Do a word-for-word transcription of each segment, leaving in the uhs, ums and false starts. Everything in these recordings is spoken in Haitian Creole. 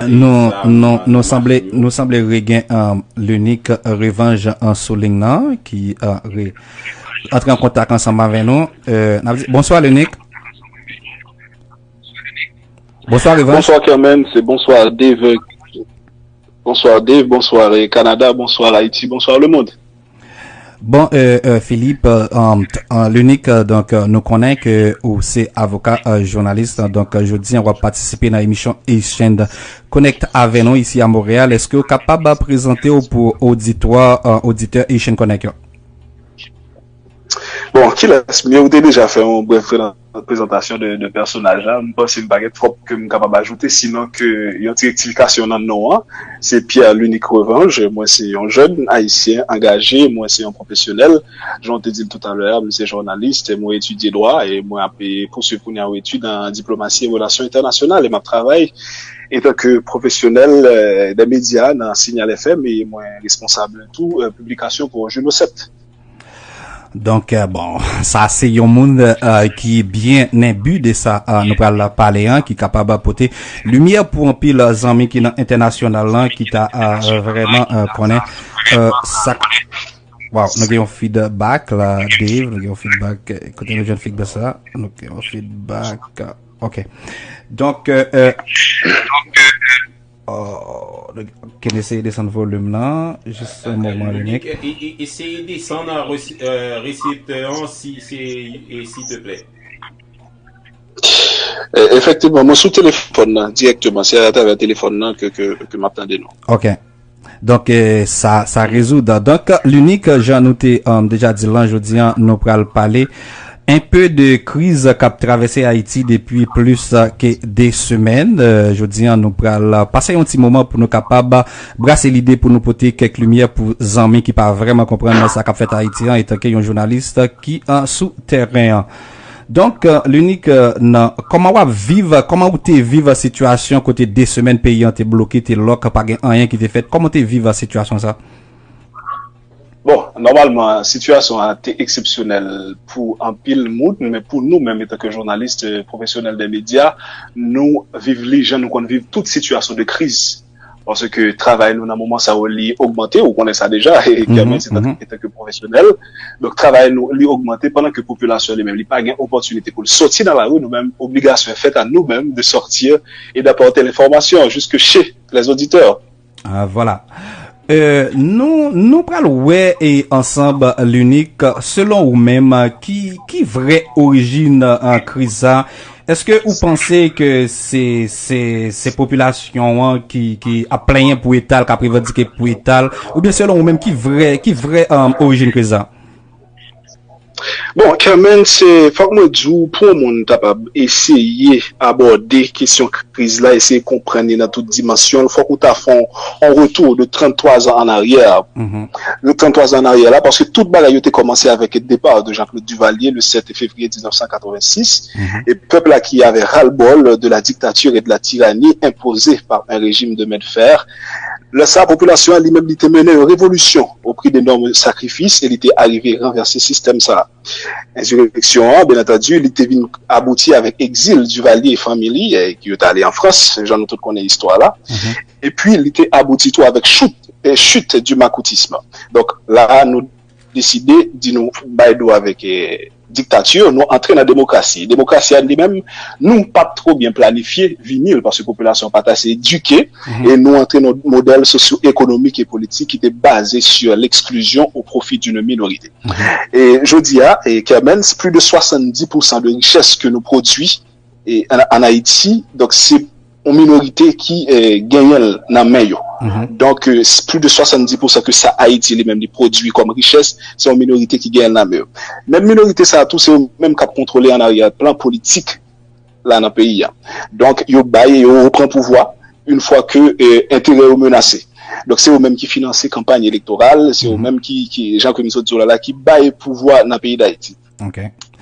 Nou, nou, nou sanble, nou sanble regen uh, Lunik Revanj uh, sou liy nan ki uh, re, antre an kontak ansanm avè nou. Uh, n ap di, bonswa Lunik. Bonswa Revanj. Bonsoir Kermens, bonsoir Dave. Bonsoir Dave, bonsoir eh, Canada, bonsoir Haïti, bonsoir le monde. Bon, euh, euh, Philippe, euh, euh, Lunik, euh, donk euh, nou konnen ke ou se avoka, euh, jounalis, donk euh, jodi an w ap patisipe nan emisyon Asian Connect avè nou isi a Montréal. Èske w kapab prezante w pou oditwa, euh, oditè Asian Connect yo? Bon, kilès m ye? Ou te deja fè yon brèf prezantasyon de, de pèsonaj la. M panse m pa gen twòp ke m kapab ajoute, sinon ke yon ti rektifikasyon nan non an. Se Pierre Lunique Revange. Mwen se yon jèn ayisyen angaje, mwen se yon pwofesyonèl. Jan w te di l toutalè a, m se jounalis, mwen etidye dwa e mwen ap pouswiv kounye a yon etid an diplomasi e relasyon entènasyonal e m ap travay etanke pwofesyonèl euh, de medya nan Signal F M e mwen responsab tou euh, piblikasyon pou Juno Sept. Donk, euh, bon, sa se yon moun euh, ki byen enbi de sa euh, nou pral pale an, ki kapab pote limyè pou anpil zanmi ki nan entènasyonal lan, ki ta euh, vrèman euh, konnen euh, sa. Wow, nou gen yon feedback la, Dave, nou gen yon feedback. Kote nou jwenn feedback sa? Nou gen yon feedback. Ok. Donk, euh, euh, Oh, ok, n eseye desann volim nan. Jis yon moman, Lunik. Eseye desann reseptè an, si se, silteplè. Efektivman, mwen sou telefòn nan dirèkteman. Se atravè telefòn nan ke, ke, ke m ap tande nou. Ok. Donk, eh, sa, sa rezoud. Donk, Lunik, jan nou te um, deja di lan, jodi an, nou pral pale enpe de kriz k ap travèse Ayiti depi plis ke de semèn. Euh, jodi an, nou pral pase yon ti moman pou nou kapab brase lide pou nou pote kèk limyè pou zanmi ki pa vrèman konprann sa k ap fèt Ayiti an, etanke yon jounalis ki an sou tèren an. Donk, euh, Lunik, euh, nan, kòman w ap viv, kòman ou te viv sitiyasyon kote de semèn peyi an te bloke, te lòk, pa gen anyen ki te fèt? Kòman w te viv sitiyasyon sa? Bon, nòmalman, sitiyasyon an te eksepsyonèl pou anpil moun, men pou nou menm, etanke jounalis pwofesyonèl de medya, nou viv li jan nou konn viv tout sitiyasyon de kriz. Paske travay nou nan moman sa yo li ogmante, ou konnen sa deja, etanke pwofesyonèl. Donk, travay nou li ogmante pandan ke popilasyon li menm, li pa gen opòtinite pou l soti nan lari, nou menm, obligasyon fèt a nou menm de sortir et d'apporter l'information jusque chez les auditeurs. Ah, vwala. Euh, nou, nou pral wè e ansanm Lunik, selon ou menm, ki, ki vrè orijin an kriz sa? Èske ou panse ke se, se, se popilasyon an ki, ki ap plenyen pou eta l, k ap revandike pou eta l, oubyen selon ou menm ki vrè, ki vrè um, orijin kriz sa? Bon, Kermens, fòk mwen di w, pou yon moun kapab eseye abòde kesyon kriz la, eseye konprann li nan tout dimansyon l, fòk ou ta fè yon retou de trannntwa zan an aryè. Trannntwa zan an aryè la, paske tout bagay yo te kòmanse avèk depa de Jean-Claude Duvalier le sept février dix-neuf cent quatre-vingt-six, e pèp la ki avè ras-le-bol de la dictature et de la tyrannie imposée par un régime de main de fer, lè sa a, popilasyon an li menm li te mennen yon revolisyon au prix d'énormes sacrifices e li te arive ranvèse sistèm sa a. Ensireksyon an, byen antandi, li te vin abouti avèk egzil Duvalier e fanmi li, ki yo t ale an Frans, jan nou tout konnen istwa la. Epi, li te abouti tou avèk chout, chute du makoutisme. Donk, la a, nou deside di nou bay do avèk diktati, nou antre nan demokrasi. Demokrasi a li menm, nou pa t twò byen planifye vini l, paske popilasyon an pa t ase edike, e nou antre nan modèl sosyo-ekonomik e politik ki te baze sur l'exclusion au profit d'une minorité. E jodi a, e Kermens, plus de soixante-dix pour cent de richès ke nou pwodui e, an, an Ayiti, donk se yon minorite ki e, genyen l nan men yo. Donk, e, plus de soixante-dix pour cent ke sa Ayiti li menm li pwodui kòm richès, se yon minorite ki genyen l nan men yo. Menm minorite sa a tou, se yo menm k ap kontwole an aryè plan politik la nan peyi a. Donk, yo bay e yo repran pouvwa yon fwa ke e, enterè yo menase. Donk, se yo menm ki finanse kanpay elektoral, se yo menm ki, ki jan ke m sot di w la, la, ki bay pouvwa nan peyi Dayiti. Ok.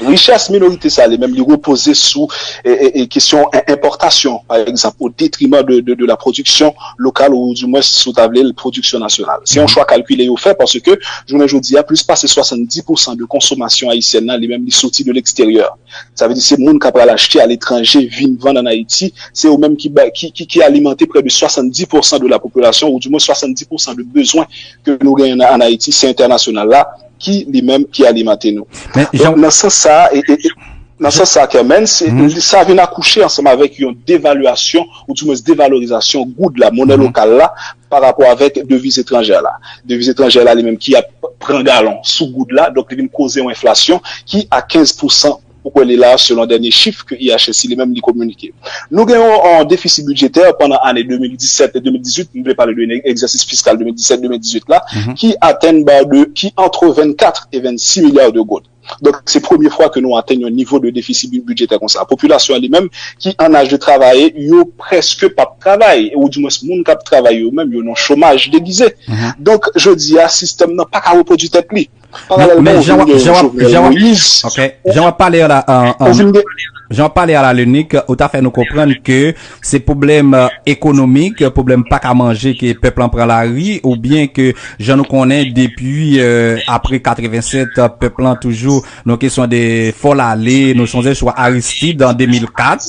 richès minorite sa li menm li repoze sou e, e, e kesyon en- enpòtasyon, pa egzanp, o detriman de, de, de la pwodiksyon lokal ou di mwens si w ta vle l pwodiksyon nasyonal. Se yon chwa kalkile yo fè paske jounen jodi a plis pase swasanndis pousan de konsomasyon ayisyèn nan li menm li soti de leksteryè. Sa vle di se moun k ap al achte aletranje vin vann ann Ayiti, se yo menm ki, ba- ki, ki, ki alimante prè de swasanndis pousan de la popilasyon ou di mwens swasanndis pousan de bezwen ke nou genyen ann Ayiti, se entènasyonal la ki li menm ki alimante nou. Men Donk jan, nan sans sa a, e, e, e, nan sans sa a, Kermens, se- Mhm. li- sa vin akouche ansanm avèk yon devalyasyon ou di mwens devalorizasyon goud la, monè Mhm. lokal la, pa rapò avèk deviz etranjè la. Deviz etranjè la li menm ki ap pran galon sou goud la, donk li vin koze yon enflasyon ki a kenz pousan pou kwè li la selon dènye chif ke I H S li menm li kominike. Nou gen yon, yon defisi bidjetè pandan ane de mil disèt e de mil dizuit, m vle pale de egzèsis fiskal de mil disèt de mil dizuit la, Mhm. ki atenn ba de, ki antre vennkat e vennsis milya de goud. Donk, se premye fwa ke nou atenn yon nivo de defisi bi- bidjetè konsa. Popilasyon an li menm, ki an aj de travay, yo prèske p ap travay, ou di mwens moun k ap travay yo menm, yo nan chomaj degize. Mhm. Donk, jodi a, sistèm nan pa ka repwodui tèt li. Men, Paralèlman, men ou jan vin w ap, gen jan w ap, Jovenel jan w ap, Moïse, ok, ou, jan w ap pale a la, an, ou an, vin gen jan w ap pale a la Lenik, ou ta fè nou konprann ke se pwoblèm, eh, ekonomik, pwoblèm pa ka manje ke pèp lan pran lari, oubyen ke jan nou konnen depi, eh, apre katrevennsèt, eh, pèp lan toujou nan kesyon de fò l ale, nou sonje sou Aristide an de mil kat,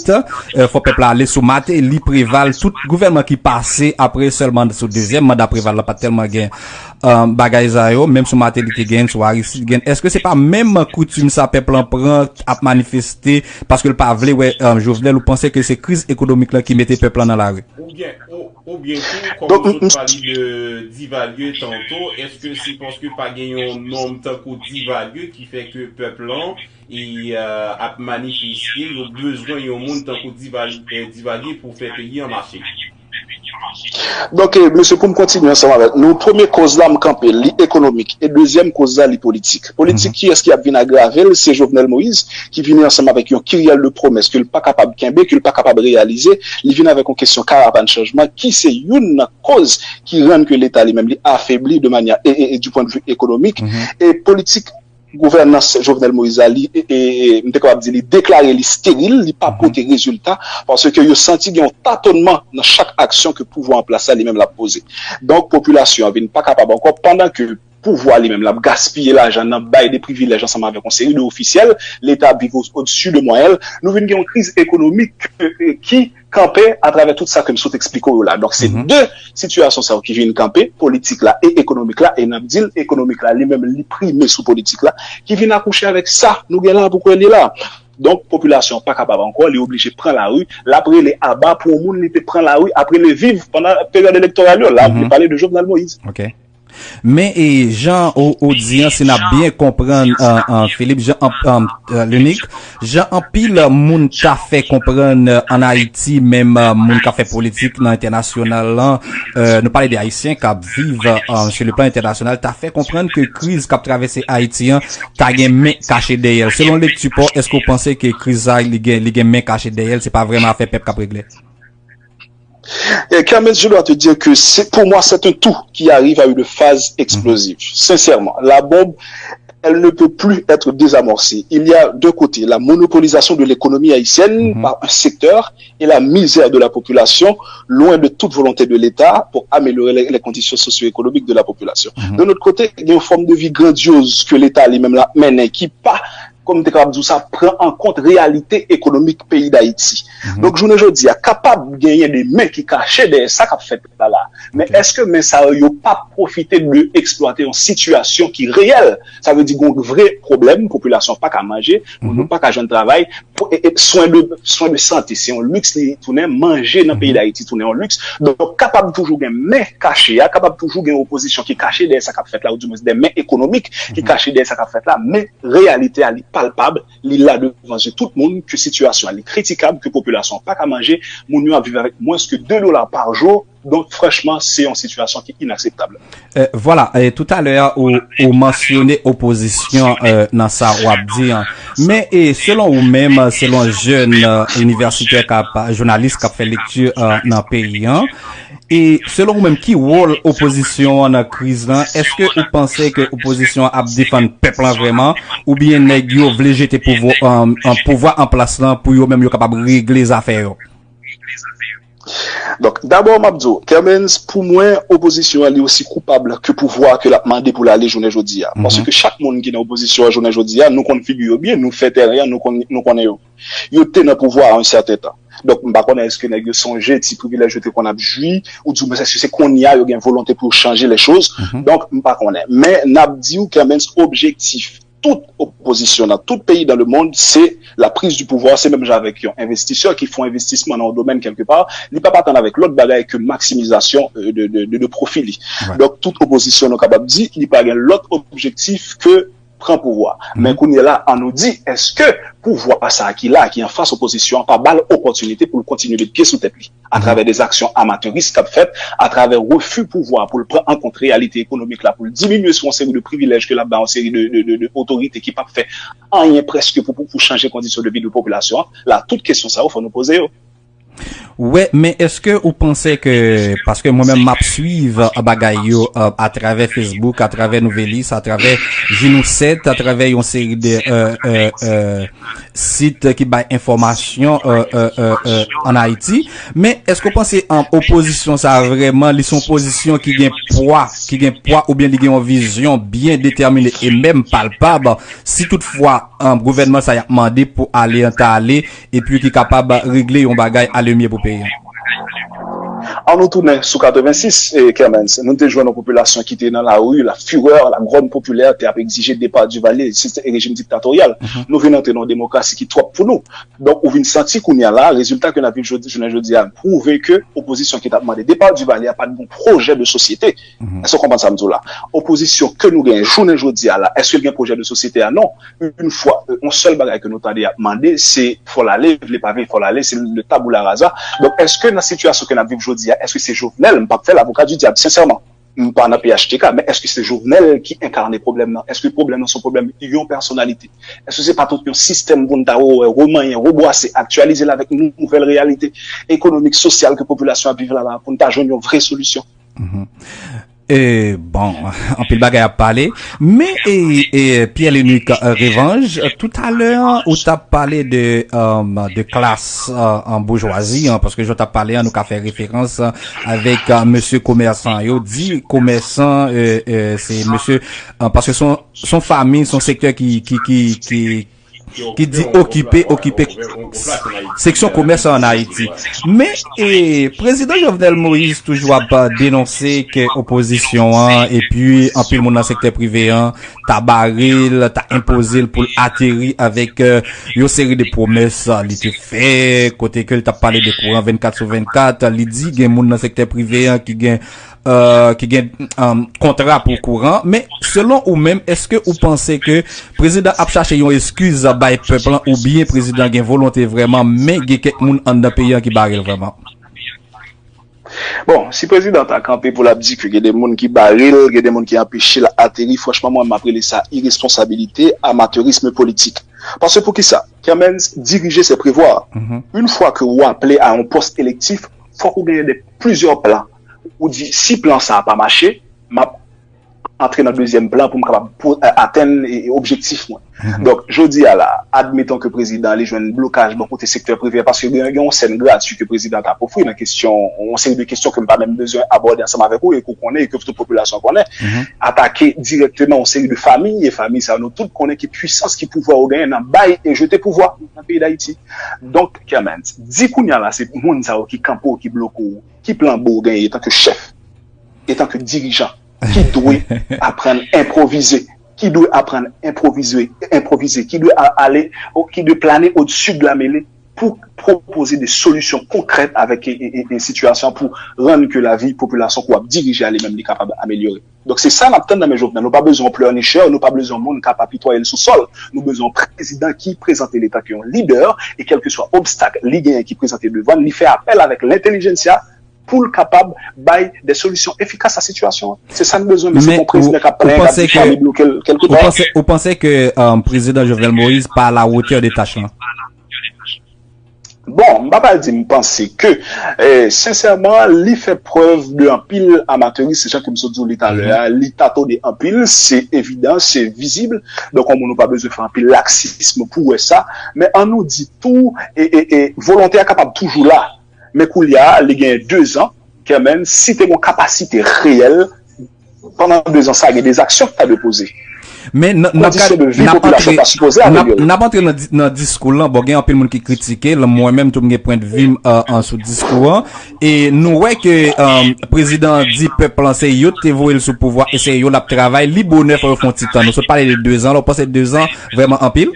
eh, fò pèp la ale sou Martelly, Préval, tout gouvènman ki pase apre sèlman sou dezyèm manda Préval la pa t tèlman gen um, bagay sa yo, menm sou Martelly te gen, sou Aristide gen, èske se pa menm koutim sa pèp lan pran ap manifeste paske l pa vle wè um, Jovenel, ou panse ke se kriz ekonomik lan ki mete pèp lan nan lari? Oubyen, ou, oubyen tou, kòm Donk, ou sot m- pale de Divalye tanto, èske se paske pa gen yon nonm tankou Divalye ki fè ke pèp lan e, uh, ap manifeste, yo bezwen yon moun tankou Divalye, Divalye pou fè peyi an mache? Donk, eh, mesye, pou m kontinye ansanm avèk nou, premye kòz la m kanpe, li ekonomik, e dezyèm kòz la, li politik. Politik, kiyès ki ap vin agrave l? Se Jovenel Moïse, ki vini ansanm avèk yon kiryèl de pwomès ke l pa kapab kenbe, ke l pa kapab reyalize. Li vin avèk yon kesyon karavan chanjman, ki se youn nan kòz ki rann ke Leta li menm li afebli de manyè, e, e, e du point de vue économique. E politik gouvènans Jovenel Moïse la, li, e, e, e, m te kapab di, li deklare li steril, li pa pote rezilta, paske yo santi gen yon tatonman nan chak aksyon ke pouvwa an plas la li menm l ap poze. Donk, popilasyon an vin pa kapab ankò, pandan ke pouvwa li menm l ap gaspiye lajan nan bay de privilèj ansanm avèk yon seri de ofisyèl, Leta ap viv o- odsi de mwayen l, nou vin gen yon kriz ekonomik ke, ke, ki kanpe atravè tout sa ke m sot eksplike w yo la. Donk, se de sitiyasyon sa yo ki vin kanpe, politik la e ekonomik la, e n ap di l, ekonomik la, li menm, li prime sou politik la, ki vin akouche avèk sa nou gen la pou kwè li la. Donk, popilasyon an pa kapab ankò, li oblije pran lari, l ap rele aba pou yon moun li te pran lari ap rele viv pandan peryòd elektoral yo. La, li pale de Jovenel Moïse. Ok. Men e jan ou, ou di an, si n ap byen konprann, an, an, Philippe, jan, an, an, euh, Lenik, jan anpil moun ta fè konprann, euh, ann Ayiti, menm, euh, moun k ap fè politik nan entènasyonal lan, euh, nou pale de Ayisyen k ap viv, euh, sur le plan international, ta fè konprann ke kriz k ap travèse Ayiti an ta gen men kache dèyè l. Selon lekti pa w, èske w panse ke kriz sa a, li gen, li gen men kache dèyè l, se pa vrèman afè pèp k ap regle? Et Clemens, je dois te dire que c'est, pour moi, c'est un tout qui arrive à une phase explosive. Sincèrement, la bombe, elle ne peut plus être désamorcée. Il y a d'un côté la monopolisation de l'économie haïtienne par un secteur et la misère de la population, loin de toute volonté de l'État pour améliorer les, les conditions socio-économiques de la population. D'un autre côté, il y a une forme de vie grandiose que l'État lui-même la mené, qui pas kòm te kapab di w sa, pran an kont reyalite ekonomik peyi Dayiti. Donk, jounen jodi a, kapab genyen de men ki kache dèyè sa k ap fèt la la. Men èske men sa yo, yo p ap pwofite de eksplwate yon sitiyasyon ki reyèl? Sa vle di gen yon vre pwoblèm, popilasyon pa ka manje, moun yo pa ka jwenn travay, pou- e- e swen de, swen de sante, se yon liks li tounen, manje nan peyi Dayiti tounen yon liks. Donk, kapab toujou gen men kache a, kapab toujou gen opozisyon ki kache dèyè sa k ap fèt la, ou di mwens de men ekonomik ki kache dèyè sa k ap fèt la, men reyalite a, li palpab, li la devan zye tout moun, ke sitiyasyon an, li kritikab, ke popilasyon an pa ka manje, moun yo ap viv avèk mwens ke de dola pa jou, Donk, franchman, se yon sitiyasyon ki inakseptab. Vwala, toutalè ou, ou mansyone opozisyon nan sa w ap di an. Men, selon ou menm, selon jèn inivèsitè k ap, jounalis k ap fè lekti nan peyi an, e selon ou menm, ki wòl opozisyon an nan kriz lan? Èske ou panse ke opozisyon an ap defann pèp lan vrèman, oubyen nèg yo vle jete pouvwa, pouvwa an plas lan pou yo menm yo kapab regle zafè yo? Donk, dabò, m ap di w, Kermens, pou mwen, opozisyon an li osi koupab ke pouvwa ke l ap mande pou l ale jounen jodi a. Paske chak moun ki nan opozisyon an jounen jodi a, nou konn figi yo byen, nou fè teren an, nou konn, nou konnen yo. Yo te nan pouvwa a yon sèten tan. Donk, m pa konnen èske nèg yo sonje ti privilèj yo te konn ap jwi, oudimwens èske se kounye a yo gen volonte pou yo chanje lè choz. Donk, m pa konnen. Men, n ap di w, Kermens, objektif tout opozisyon nan tout peyi dans le monde, se la prise du pouvoir, se menm jan avèk yon envestisè ki fè yon envestisman nan yon domèn kèlkepa, li p ap atann avèk lòt bagay ke maksimizasyon de, de, de, de pwofi li. Donk, tout opozisyon, nou kapab di, li pa gen lòt objektif ke pran pouvwa. Men kounye a la, an nou di, èske pouvwa sa a ki la, ki anfas opozisyon an, pa ba l opòtinite pou l kontinye met pye sou tèt li? Atravè de zaksyon amatèris k ap fèt, atravè refi pouvwa pou l pran an kont reyalite ekonomik la, pou l diminye sou yon seri de privilèj ke l ap bay yon seri de, de, de, de otorite ki p ap fè anyen prèske pou, pou, pou chanje kondisyon de vi de popilasyon an. La, tout kesyon sa yo, fò nou poze yo. Wè, men èske ou panse ke, paske mwen menm m ap swiv bagay yo atravè Facebook, atravè Nouvelis, atravè Jinou sèt, atravè yon seri de sit ki bay enfòmasyon ann Ayiti. Men èske w panse opozisyon sa a vrèman li se yon opozisyon ki gen pwa, ki gen pwa oubyen li gen yon vizyon byen detèmine e menm palpab si toutfwa gouvènman sa y ap mande pou ale an ta ale epi ki kapab regle yon bagay alemye pou peyi an? An nou tounen sou katrevensis, Kermens, nou te jwenn yon popilasyon ki te nan lari, la fureur, la grogne populaire te ap egzije depa Duvalier, sistèm e rejim diktatoryal. Nou vin antre nan yon demokrasi ki twòp pou nou. Donk, ou vin santi kounye a la, rezilta ke n ap viv jodi, jounen jodi a, pwouve ke opozisyon ki t ap mande depa Duvalier a pa t gen yon pwojè de sosyete. Èske w konprann sa m di w la? Opozisyon ke nou genyen jounen jodi a la, èske l gen pwojè de sosyete a? Non. Yon fwa, yon sèl bagay ke nou tande y ap mande, se fò l ale, vle pa vle, fò l ale, se le tabula rasa. Donk, èske nan sitiyasyon ke n ap viv jodi a, èske se Jovenel, m p ap fè lavoka di dyab, sensèman. M pa nan P H T K, men èske se Jovenel ki enkane pwoblèm nan? Èske pwoblèm nan se yon pwoblèm yon pèsonalite? Èske se pa tout yon sistèm pou n ta wè, remanyen, rebwase, aktyalize l avèk nouvèl reyalite ekonomik, sosyal ke popilasyon ap viv la, la, pou n ta jwenn yon vrè solisyon? E, bon, anpil bagay ap pale. Men, e, e, Pierre Lenique, e, Revange, toutalè, ou t ap pale de, e, de klas, e, an boujwazi, an, paske jan w t ap pale, an, nou ka fè referans, e, avèk, e, mesye komèsan yo. Di komèsan, e, e, se mesye, e, paske se yon, se yon fanmi, se yon sektè ki, ki, ki, ki, ki di okipe, okipe seksyon komès an Ayiti. Men, e, prezidan Jovenel Moïse toujou ap denonse ke opozisyon an, epi anpil moun nan sektè prive an, ta bare l, ta enpoze l pou l ateri avèk, e, yon seri de pwomès, e, li te fè, kote ke l t ap pale de kouran vennkat sou vennkat, li di gen moun nan sektè prive an ki gen e, ki gen, e, kontra pou kouran. Men, selon ou menm, èske ou panse ke prezidan ap chache yon eskiz bay pèp lan oubyen prezidan gen volonte vrèman, men gen kèk moun anndan peyi an ki bare l vrèman? Bon, si prezidan ta kanpe pou l ap di ke gen de moun ki bare l, gen de moun ki anpeche l ateri, franchman, mwen, m ap rele sa iresponsabilite, amateurisme politik. Paske poukisa? Kermens, dirije, se prevwa. Yon fwa ke ou aple a yon pòs elektif, fòk ou genyen de plizyè plan. Ou di, si plan sa a pa mache, m ap antre nan dezyèm plan pou m kapab pou, e, atenn, e, e, objektif mwen. Donk, jodi a la, admeton ke prezidan li jwenn blokaj bò kote sektè prive a, paske gen, gen yon sèn gratui ke prezidan t ap ofri nan kesyon, yon seri de kesyon ke m pa menm bezwen abòde ansanm avèk ou e ke w konnen e ke tout popilasyon konnen, atake dirèkteman yon seri de fanmi, e fanmi sa yo nou tout konnen ki pwisans, ki pouvwa yo genyen nan bay e jete pouvwa nan peyi Dayiti. Donk, Kermens, di kounye a la se moun sa yo ki kanpe w, ki bloke w, ki plan B ou genyen etanke chèf, etanke dirijan, ki dwe aprann enpwovize, ki dwe aprann enpwovize, enpwovize, ki dwe a- ale, o- ki dwe plane au-dessus de la mêlée pou pwopoze de solisyon konkrèt avèk e, e, e, e sitiyasyon pou rann ke lavi popilasyon ke w ap dirije a li menm li kapab amelyore. Donk se sa n ap tann nan men Jovenel. Nou pa bezwen yon pleurnicheur, nou pa bezwen yon moun k ap apitwaye l sou sòl. Nou bezwen yon prezidan ki prezante l etanke yon lidè e kèlkeswa obstak li genyen ki prezante devan l, li fè apèl avèk lentelijensya pou l kapab bay de solisyon efikas a sitiyasyon an. Se sa n bezwen, men se pa yon prezidan k ap plenyen, k ap di fòm li bloke l kèlkepè. Ou panse ke prezidan Jovenel Moïse pa a la wotè de tach lan? Bon, m pa pral di m panse ke, eh, sensèman, li fè prèv de anpil amatèris, jan ke m sot di w li talè a, li tatone anpil, se evidan, se vizib. Donk, yon moun ou pa bezwen fè anpil laksism pou wè sa. Men ann nou di tou, e, e, e, volonte a kapab toujou la. Men koulye a, li genyen dezan, Kermens, si te gen yon kapasite reyèl, pandan dezan sa, gen de zaksyon ki ta dwe poze. Men nan, nan kad, kondisyon de vi popilasyon ta sipoze amelyore. N ap antre nan, nan diskou lan. Bon, gen anpil moun ki kritike l. Mwen menm tou, m gen pwendvi m, euh, an sou diskou an. E nou wè ke, euh, prezidan an di pèp lan se yo te voye l sou pouvwa e se yo l ap travay. Li bonè fò yo fè yon ti tan. Nou sot pale de dezan la, ou panse dezan vrèman anpil?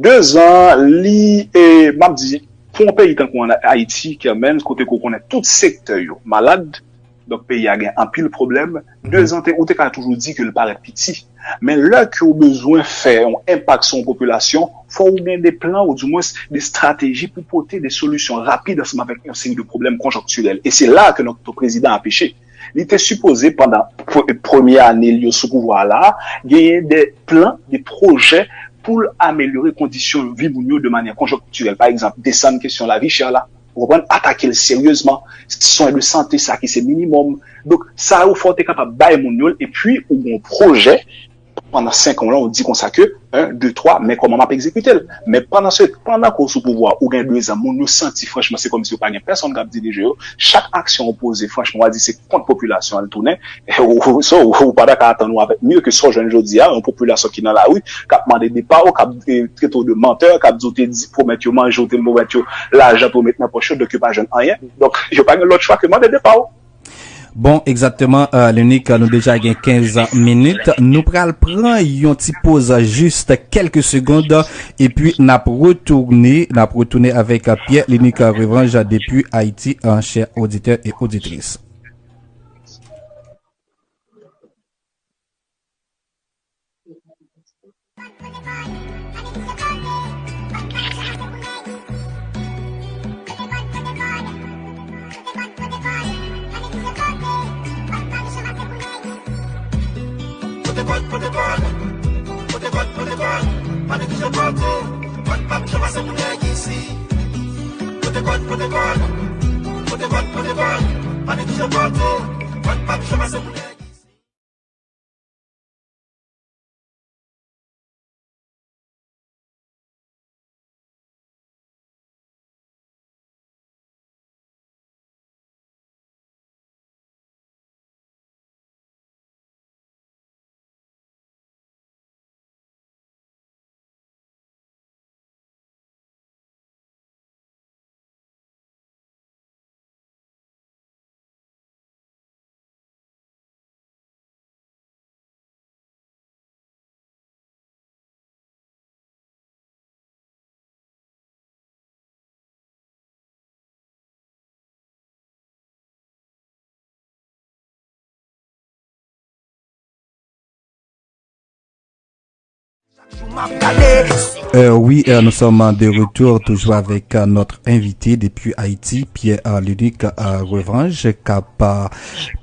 Dezan, li, e, m ap di, pou yon peyi tankou an Ayiti, Kermens, kote ke w konnen tout sektè yo malad, donk peyi a gen anpil pwoblèm, dezan te, ou te ka toujou di ke l parèt piti. Men lè ke w bezwen fè yon enpak sou yon popilasyon, fò w gen de plan, ou dimwens de estrateji pou pote de solisyon rapid ansanm avèk yon seri de pwoblèm konjonktirèl. E se la ke nòt prezidan a peche. Li te sipoze, pandan pre-, premye ane l yo sou pouvwa a la, genyen de plan, de pwojè pou l amelyore kondisyon vi moun yo de manyè konjonktirèl. Pa egzanp, desann kesyon lavi chè la, ou konprann, atake l seryezman, swen de sante, sa ki se minimòm. Donk, sa yo fò w te kapab bay moun yo l, epi ou gen yon pwojè pandan senk an lan, ou di konsa ke, en, de, twa, men kòman m ap egzekite l. Men pandan se, pandan ke w sou pouvwa, ou gen dezan, moun yo santi, franchman, se kòmsi yo pa gen pèsonn k ap dirije yo. Chak aksyon ou poze, franchman, w a di se kont popilasyon an l tounen. E ou, ou, so, ou pa ta ka atann ou avèk mye ke sa w jwenn jodi a, yon popilasyon ki nan lari, k ap mande depa w, k ap, e, trete w de mantè, k ap di w te di, pwomèt yo manje, w te pwomèt yo lajan pou yo met nan pòch yo, donk yo pa jwenn anyen. Donk, yo pa gen lòt chwa ke mande depa w. Bon, egzakteman, euh, Lunik, nou deja gen kenz minit. Nou pral pran yon ti poz jis kèlke segond, epi n ap retounen, n ap retounen avèk Pierre Lunik Revange depi Ayiti, euh, chè oditè e oditris. Euh, oui, euh, nous sommes de retour toujours avec, euh, notre invité depuis Haïti, Pierre, euh, Ludic, euh, Revange, k ap, euh,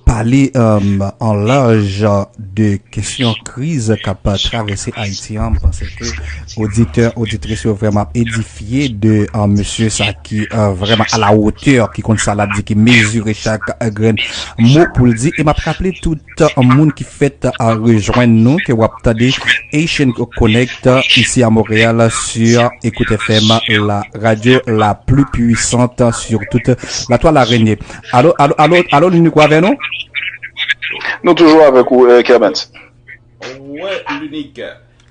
pale, euh, an laj, euh, de kesyon kriz k ap travèse Ayiti an. M panse ke oditè, oditris yo vrèman ap edifye de, euh, mesye sa ki, euh, vrèman a la wotè, ki konn sa l ap di, ki mezire chak, euh, grenn mo pou l di. E m ap raple tout, euh, moun ki fèt, euh, rejwenn nou, ke w ap tande Haitian Connect, euh, isi a Montréal, sur Écoute F M, la radio la plus puissante sur toute la toile araignée. Alo, alo, alo, alo, Ludic, ou avè nou? Nou toujou avèk ou, euh, Kermens. Ouais, Ludic.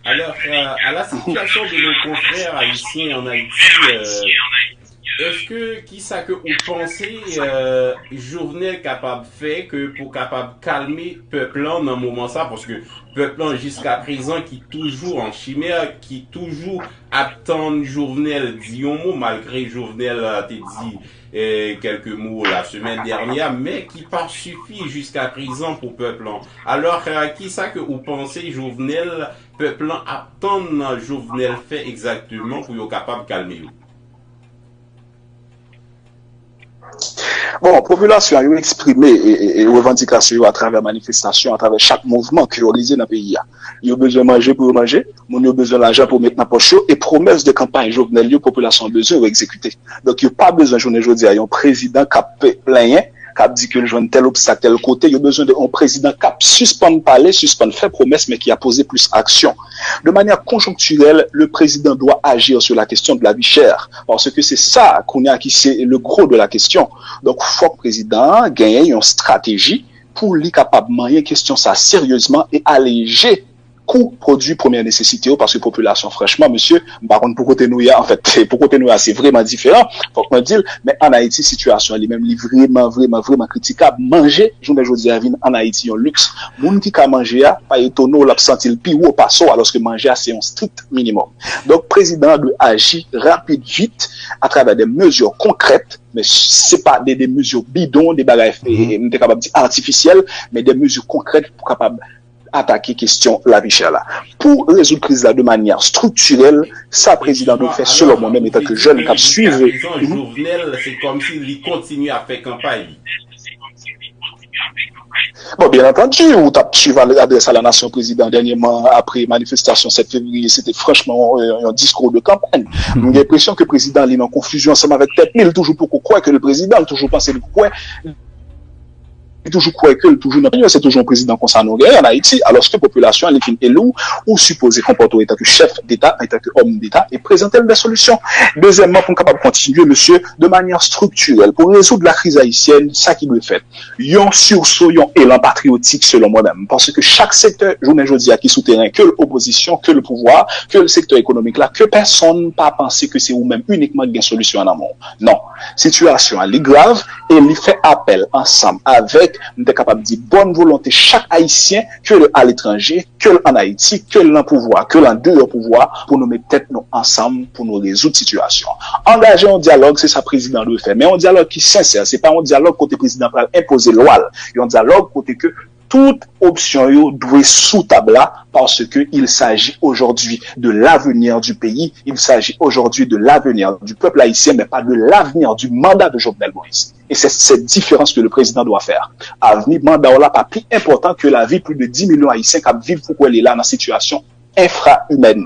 Alors, euh, à la situation de nos confrères haïtiens en Haïti, euh, est-ce que, kisa ke ou panse, euh, Jovenel kapab fè ke pou kapab kalme pèp lan nan moman sa? Paske pèp lan jiska prezan ki toujou an chimè, ki toujou ap tann Jovenel di yon mo, malgre Jovenel, euh, te di, euh, kèlke mo la semèn dènyè, men ki pa sifi jiska prezan pou pèp lan. Alò, euh, kisa ke ou panse Jovenel, pèp lan ap tann Jovenel fè egzakteman pou yo kapab kalme yo? Bon, popilasyon an, yo eksprime e, e, e revandikasyon yo atravè manifestasyon, atravè chak mouvman ke yo òganize nan peyi a. Yo bezwen manje pou yo manje, moun yo bezwen lajan pou yo met nan pòch yo, e pwomès de kanpay Jovenel yo, popilasyon an bezwen yo egzekite. Donk, yo pa bezwen, jounen jodi a, yon prezidan k ap plenyen, k ap di ke l jwenn tèl obstak tèl kote. Yo bezwen de yon prezidan k ap sispann pale, sispann fè pwomès, men ki ap poze plis aksyon. De manière conjoncturelle, le président doit agir sur la question de la vie chère, parce que c'est ça, kounye a, ki se le gros de la question. Donk, fòk prezidan an genyen yon strateji pou li kapab manyen kesyon sa seryezman e aleje kou pwodui premyè nesesite yo, paske popilasyon, franchman, mesye, m pa konn pou kote nou ye a, anfèt, pou kote nou ye a, se vrèman diferan, fòk mwen di l, men ann Ayiti, sitiyasyon an li menm, li vrèman, vrèman, vrèman kritikab. Manje, jounen jodi a, vin ann Ayiti yon liks. Moun ki ka manje a, pa etone w, l ap santi l pi wo pase w, alòske manje a, se yon strict minimum. Donk, prezidan an dwe aji rapid, vit, atravè de mezi konkrèt, men se pa de, de mezi bidon, de bagay, eh, m te kapab di atifisyèl, men de mezi konkrèt pou kapab atake kesyon lavi chè la. Pou rezoud kriz la de manyè striktirèl, sa prezidan dwe fè, selon mwen menm, etanke jèn k ap swiv. Jovenel, se kòmsi li kontinye ap fè kanpay li. Bon, byen antandi, ou t ap swiv adrès a la nasyon prezidan dènyèman apre manifestasyon sèt fevriye, se te franchman yon, yon diskou de kanpay. M gen enpresyon ke prezidan li nan konfizyon ansanm avèk tèt li, li toujou poko kwè ke l prezidan, li toujou panse li kwè, li toujou kwè ke l toujou nan, se toujou yon prezidan konsa nou genyen ann Ayiti, alòske popilasyon an li fin eli w, ou sipoze konpòte w etanke chèf deta, etanke òm deta, e prezante l de solisyon. Dezyèmman, pou m kapab kontinye, mesye, de manyè striktirèl, pou rezoud la kriz ayisyèn, sa ki dwe fèt, yon siso, yon elan patriyotik, selon mwen menm. Paske chak sektè, jounen jodi a, ki sou teren, ke l opozisyon, ke l pouvwa, ke l sektè ekonomik la, ke pèsonn pa panse ke se ou menm inikman ki gen solisyon an nan men w. Non. Sitiyasyon an, li grav, e li fè apèl ansanm avèk, m te kapab di, bòn volonte chak Ayisyen, ke l aletranje, ke l ann Ayiti, ke l nan pouvwa, ke l andeyò pouvwa, pou nou met tèt nou ansanm, pou nou rezoud sitiyasyon an. Angaje yon dyalòg, se sa prezidan dwe fè. Men yon dyalòg ki sensè, se pa yon dyalòg kote prezidan pral enpoze lwa l. Yon dyalòg kote ke tout opsyon yo dwe sou tab la, parce que il s'agit aujourd'hui de l'avenir du pays, il s'agit aujourd'hui de l'avenir du peuple haïtien, mais pas de l'avenir du mandat de Jovenel Moïse. Et c'est cette différence que le président doit faire. Avni manda w la pa pi enpòtan ke lavi plis de dis milyon Ayisyen k ap viv pou kwè li la nan sitiyasyon enfra-imèn.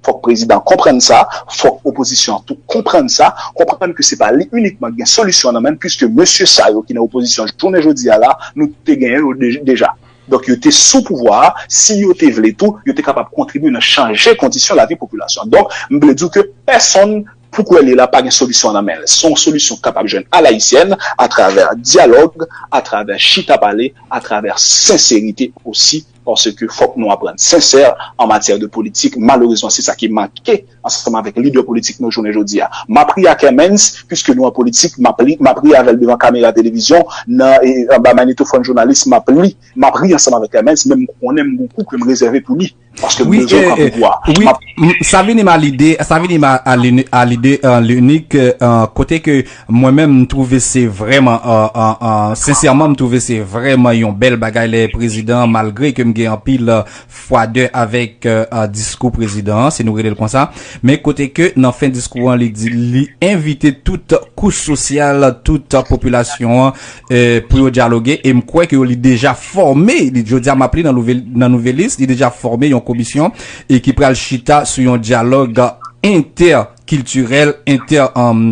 Fòk prezidan konprann sa, fòk opozisyon an tou konprann sa, konprann ke se pa li inikman ki gen solisyon nan men l, piske mesye sa yo ki nan opozisyon jounen jodi a la, nou te genyen yo de- deja. Donk, yo te sou pouvwa a, si yo te vle tou, yo te kapab kontribye nan chanje kondisyon lavi popilasyon. Donk, m vle di w ke pèsonn pou kwè li la pa gen solisyon nan men l. Se yon solisyon k kapab jwenn alayisyèn, atravè dyalòg, atravè chita pale, atravè senserite osi, paske fòk nou aprann sensè an matyè de politik. Malerezman, se sa ki manke ansanm avèk lidè politik nou jounen jodi a. M ap ri ak Hermens, piske nou an politik, m ap li, m ap ri avè l devan kamera televizyon, nan, e, anba magnitofòn jounalis, m ap li, m ap ri ansanm avèk Hermens, men m konnen m gon kou ke m rezève pou li. Paske m Wi, bezwen l e, pran e, pouvwa. wi, M ap m- sa vini m a lide, sa vini m a, a lini- a lide, e, linik, e, kote ke mwen menm m twouve se vrèman, e, e, e, sensèman m twouve se vrèman yon bèl bagay lè prezidan, malgre ke m gen anpil, e, fwadè avèk, e, e, diskou prezidan an, si nou rele l konsa, men kote ke nan fen diskou an li di, li envite tout kouch sosyal, tout popilasyon an, e, pou yo dyaloge, e m kwè ke yo li deja fòme, li, jodi a m ap li nan nouvel, nan nouvelis, li deja fòme yon komisyon e ki pral chita sou yon dyalòg entèkiltirèl, entè, um,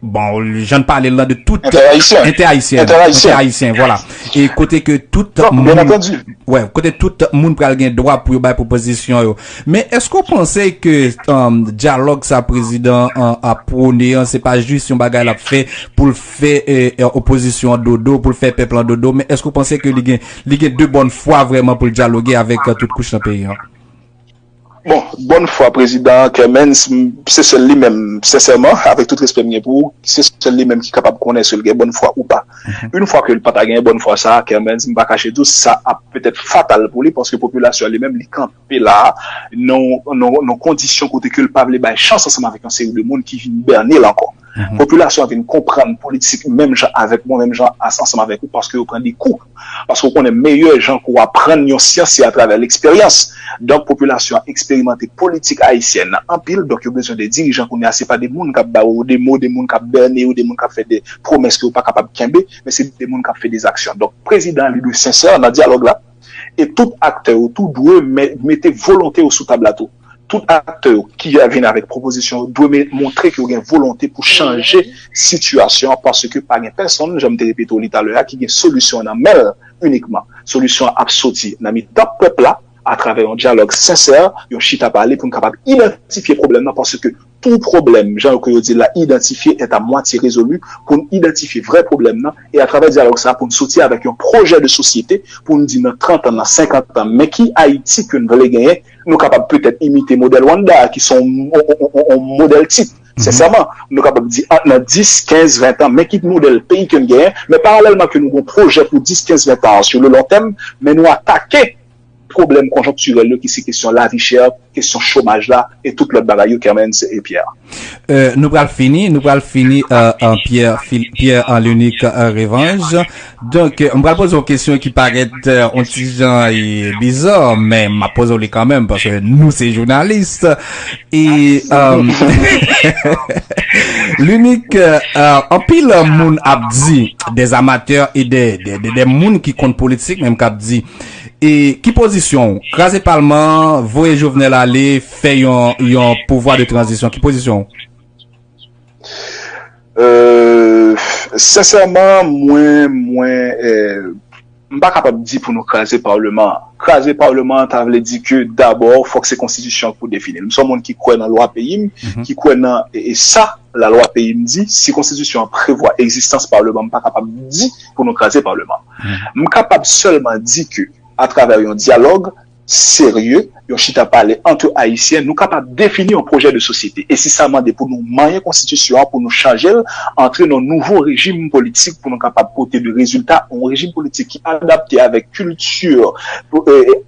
bon, jan n pale l lan de tout Entè-ayisyen. Entè-ayisyen, Entè-ayisyen. Entè-ayisyen, vwala. E kote ke tout Non, byen moun, antandi. wè, kote tout moun pral gen dwa pou yo bay pwopozisyon yo. Men èske w panse ke, um, dyalòg sa prezidan an ap pwone an, se pa jis yon bagay l ap fè pou l fè, e, e, opozisyon an dodo, pou l fè pèp lan dodo, men èske w panse ke li gen, li gen de bòn fwa vrèman pou l dyaloge avèk, e, tout kouch nan peyi an? Bon, bòn fwa prezidan Clemens, m- se sèl li menm, sensèman, avèk tout respè m gen pou ou, se sèl li menm ki kapab konnen si l gen bòn fwa ou pa. Yon fwa ke l pa ta gen bòn fwa sa a, Clemens, m pa kache di w, sa ap petèt fatal pou li, paske popilasyon an li menm, li kanpe la a, nan, nan, nan kondisyon kote ke l pa vle bay chans ansanm avèk yon seri de moun ki vin bène l ankò. Popilasyon an vin konprann politik menm jan avèk mwen, menm jan as- ansanm avèk ou, paske yo pran de kou. Paske w konnen meyè jan pou w aprann yon syans se atravè leksperyans. Donk, popilasyon an eksperimante politik ayisyèn nan anpil, donk yo bezwen de dirijan kounye a, se pa de moun k ap ba yo de mo, de moun k ap bène yo, de moun k ap fè de pwomès ke yo pa kapab kenbe, men se de moun k ap fè de zaksyon. Donk, prezidan an li dwe sensè nan dyalòg la, e tout aktè yo tou dwe mete volonte yo sou tab la tou. Tout aktè yo ki vin avèk pwopozisyon yo dwe montre ke yo gen volonte pou chanje sitiyasyon an, paske pa gen pèsonn, jan m te repete w li talè a, ki gen solisyon an nan men l inikman. Solisyon an ap soti nan mitan pèp la, atravè yon dyalòg sensè, yon chita pale pou n kapab idantifye pwoblèm nan, paske tou pwoblèm, jan ke yo di l la, idantifye est à moitié résolu, pou n idantifye vrè pwoblèm nan, e atravè dyalòg sa a, pou n soti avèk yon pwojè de sosyete, pou n di nan trant an, nan senkant an, men ki Ayiti ke n vle genyen, nou kapab petèt imite modèl Rwanda a, ki se yon, yon, yon, yon modèl tip. Sensèman, nou kapab di, an, nan dis, kenz, ven tan, men ki modèl peyi ke n genyen, men paralèlman ke nou gen yon pwojè pou dis, kenz, ven tan an, sur le long terme, men nou atake pwoblèm konjonktirèl yo, ki se kesyon lavi chè, kesyon chomaj la, e tout lòt bagay yo, Kermens e Pierre. Euh, nou pral fini, nou pral fini, euh, euh, Pierre, Pierre Lunik, euh, Revange. Donk, euh, m pral poze yon kesyon ki parèt, euh, yon ti jan, euh, biza, men m ap poze w li kanmenm, paske nou se jounalis. E, euh, Lunik, euh, anpil moun ap di, des amateurs et des, des, des, des moun ki konn politik, menm k ap di, e ki pozisyon w? Kraze palman an, voye Jovenel ale, fè yon, yon pouvwa de tranzisyon. Ki pozisyon w? Euh, sensèman, mwen, mwen, euh, m pa kapab di pou nou kraze palman an. Kraze palman an, ta vle di ke dabò, fòk se konstitisyon an pou defini l. M se yon moun ki kwè nan lwa peyi m, ki kwè nan, e, e sa, lalwa peyi m di, si konstitisyon an prevwa egzistans palman an, m pa kapab di pou nou kraze palman an. M kapab sèlman di ke, atravè yon dyalòg, serye, yon chita pale ant Ayisyen, nou kapab defini yon pwojè de sosyete. E si sa mande pou nou manyen konstitisyon an, pou nou chanje l, antre nan nouvo rejim politik pou nou kapab pote de rezilta, yon rejim politik ki adapte avèk kilti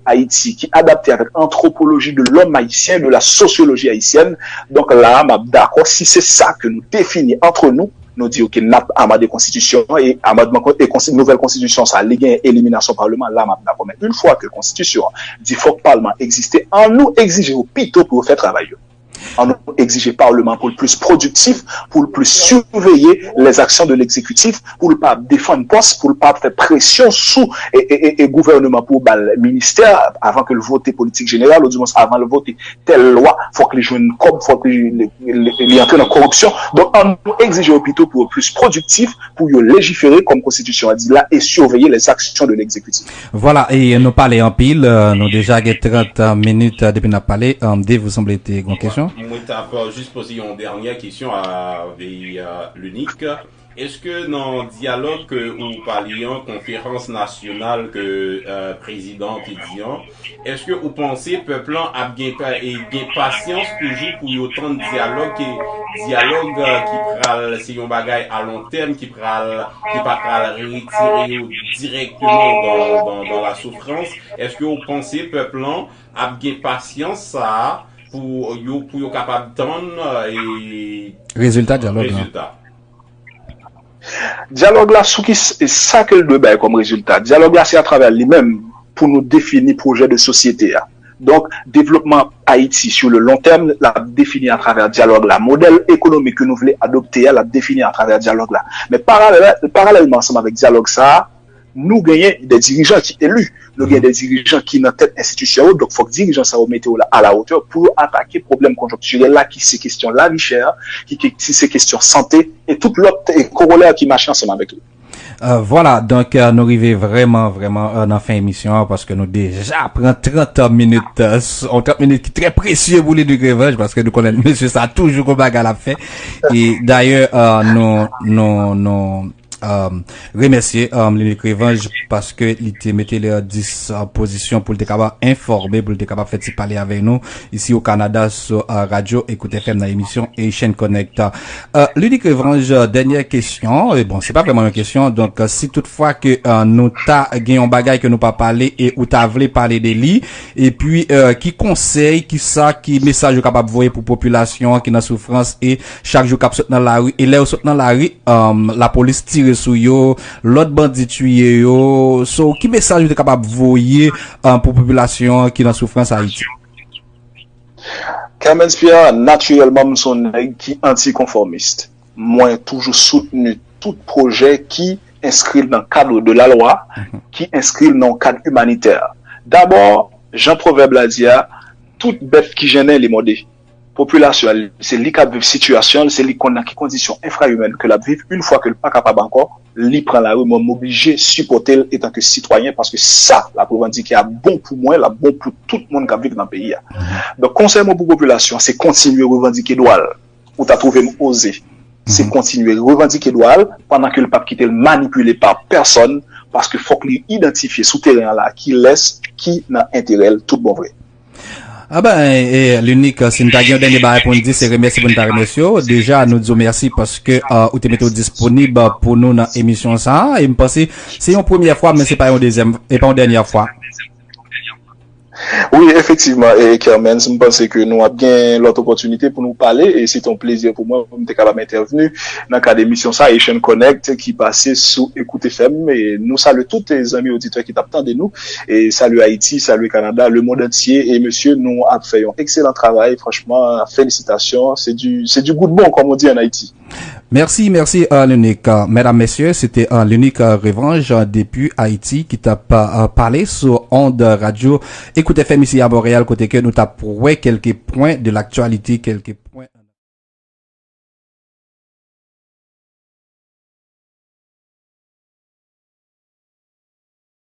Ayiti, ki adapte avèk antwopoloji de lòm ayisyen, de la sosyoloji ayisyèn. Donk la a, m ap dakò si se sa ke nou defini ant nou, nou di, oke, n ap amande konstitisyon an, e amandman e nouvèl konstitisyon sa a, li gen eliminasyon palman an, la m ap dakò. Men yon fwa ke konstitisyon an di fòk palman an egziste, an nou egzije yo pito pou yo fè travay yo. An nou egzije palman an pou l plis pwodiktif, pou l plis siveye les actions de l'exécutif, pou l pa ap defann pòs, pou l pa ap fè presyon sou e, e, e, e gouvènman an pou ba l ministè avan ke l vote politik jeneral, ou dimwens avan l vote tèl lwa, fòk li jwenn kòb, fòk li, li, li, li antre nan koripsyon. Donk, an nou egzije yo pito pou yo plis pwodiktif, pou yo lejifere, kòm konstitisyon an di la, e siveye les actions de l'exécutif. Vwala, e nou pale anpil, euh, nou deja gen trant minit, euh, depi n ap pale. Euh, Dave, ou sanble te gen yon kesyon? Mwen t ap, euh, jis poze yon dènyè kesyon a, euh, Lunik. Èske nan dyalòg ke ou pale an, konferans nasyonal ke, euh, prezidan an te di an, èske ou panse pèp lan ap gen, e gen pasyans toujou pou yo tann dyalòg, ke dyalòg, euh, ki pral, se yon bagay a lon tèm, ki pral, ki pa pral retire yo dirèkteman dan, dan, dan la soufrans? Èske ou panse pèp lan ap gen pasyans sa a pou yo, pou yo kapab tann, euh, e rezilta dyalòg lan? Rezilta. Dyalòg la sou ki s- sa ke l dwe bay kòm rezilta. Dyalòg la se atravè li menm pou nou defini pwojè de sosyete a. Donk, devlopman Ayiti sou le long tèm, l ap defini atravè dyalòg la. Modèl ekonomik ke nou vle adopte a, l ap defini atravè dyalòg la. Men paralèl, paralèlman ansanm avèk dyalòg sa a, nou genyen de dirijan ki eli. Nou genyen de dirijan ki nan tèt enstitisyon yo, donk fòk dirijan sa yo mete yo la, à la hauteur pou yo atake pwoblèm konjonktirèl la, ki se kesyon lavi chè, ki, ki, ki se kesyon sante, e tout lòt e korolè ki mache ansanm avèk li. Euh, vwala, donk, euh, nou rive vrèman, vrèman, euh, nan fen emisyon an, paske nou deja pran trant minit, euh, s- yon trant minit ki trè presye pou Lunik Revange, paske nou konnen mesye sa toujou gon bagay l ap fè. E dayè, euh, nou, nou, nou, um, remèsye um, Linique Revange paske li te mete li a dispozisyon pou l te kapab enfòme, pou l te kapab fè ti pale avèk nou isi o Kanada sou uh, radyo Écoute F M nan emisyon Haitian Connect. Uh, Linique Revange, uh, dènyè kesyon, e bon, se pa vrèman yon kesyon, donk uh, si toutfwa ke uh, nou ta gen yon bagay ke nou pa pale e ou ta vle pale de li, epi uh, ki konsèy, ki sa, ki mesaj ou kapab voye pou popilasyon an ki nan soufrans e chak jou k ap sot nan lari, e lè yo sot nan lari, um, lapolis tire sou yo, lòt bandi tiye yo. So, ki mesaj ou te kapab voye um, pou popilasyon an ki nan soufrans Ayiti? Carmen Pierre, natirèlman, m se yon nèg ki antikonfòmis. Mwen toujou soutni tout pwojè ki enskri l nan kad de la lwa, ki enskri l nan yon kad imanitè. Dabò, jan pwovèb la di a, tout bèt ki jennen li mòde. Popilasyon an, se li k ap viv sitiyasyon l, se li k konn nan ki kondisyon enfrayimèn ke l ap viv. Yon fwa ke l pa kapab ankò, li pran lari, mwen m oblije sipòte l etanke sitwayen paske sa l ap revandike a bon pou mwen, l ap bon pou tout moun k ap viv nan peyi a. Donk konsèy mwen pou popilasyon an, se kontinye revandike dwa l. Ou ta twouve m oze. Se kontinye revandike dwa l pandan ke l p ap kite l manipile pa pèsòn, paske fòk li idantifye sou teren an la kilès ki nan enterè l tout bon vre. Ah ben, e, Linique, si n ta gen yon dènye bagay pou n di, se remèsye pou n ta remèsye w. Deja, nou di w mèsi paske uh, ou te mete w disponib pou nou nan emisyon sa a. E m panse se yon premyè fwa, men se pa yon dezyèm, e pa yon dènyè fwa. Wi, efektivman, e Kermens, m panse ke nou ap gen lòt opòtinite pou nou pale, e se te yon plezi pou mwen pou m te kapab entèvni nan kad emisyon sa, Haitian Connect, ki pase sou Écoute F M. E nou salye tout zanmi oditè ki t ap tande nou, e salye Ayiti, salye Kanada, lemonn antye. E mesye, nou ap fè yon ekselan travay, franchman, felisitasyon. Se du, se du good bon, comme on dit en Haïti. Mèsi, mèsi uh, Linique. Medam, mesye, se te uh, Linique uh, Revange uh, depi Ayiti ki t ap uh, pale sou ond radyo Écoute F M isi a Monreyal kote ke nou t ap wè kèlke pwen de laktyalite, kèlke pwen